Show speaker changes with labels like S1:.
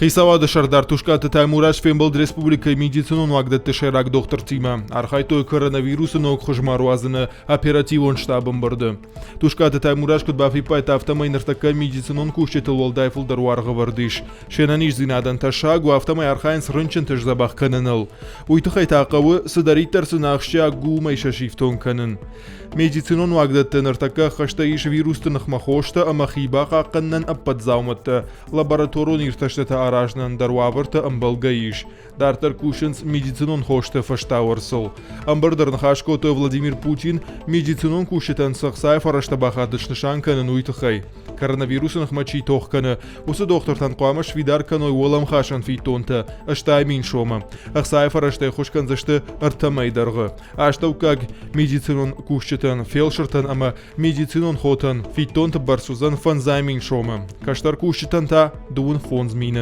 S1: Хицауады сӕрдар Тускъаты Таймураз фембӕлд республикӕйы медицинон уагдӕтты сӕйраг дохтыртимӕ. Архайдтой коронавирусы ног хуыз ма руадзыны оперативон штабы ӕмбырды. Тускъаты Таймураз куыд бафиппайдта, афтӕмӕй ныртӕккӕ медицинон кусджытыл уӕлдай фылдӕр уаргъ ӕвӕрд ис. Се нӕниздзинадӕн тӕссаг у, афтӕмӕй архайынц рынчынты сдзӕбӕх кӕныныл. Уый тыххӕй та хъӕуы, цыдӕриддӕр сын ахсджиаг у, уымӕй сӕ сифтонг кӕнын. Медицинон уагдӕтты ныртӕккӕ ӕххӕстӕй ис вирусты ныхмӕ хостӕ ӕмӕ хи бахъахъхъӕнынӕн ӕппӕт дзаумӕттӕ. Лабораторон иртӕстытӕ аразынӕн дӕр уавӕртӕ ӕмбӕлгӕ ис. Дарддӕр кусынц медицинон хосты фӕстауӕрцыл. Ӕмбырды ӕрныхас кодтой Владимир Путин медицинон кусджытӕн цы ӕхцайы фӕрӕзтӕ бахатыр снысан кӕнын, уый тыххӕй. Коронавирусы ныхмӕ чи тох кӕны, уыцы дохтыртӕн хъуамӕ сфидар кӕной уӕлӕмхасӕн фиддонтӕ 80 000 сомы. Ӕхцайы фӕрӕзтӕй ххуыс кӕндзысты ӕртӕ мӕйы дӕргъы. Астӕуккаг медицинон кусджытӕн, фелсыртӕн ӕмӕ Медицинон хотӕн фиддонты бӕрц уыдзӕн 5000 сомы, кӕстӕр кусджытӕн та 25 мины.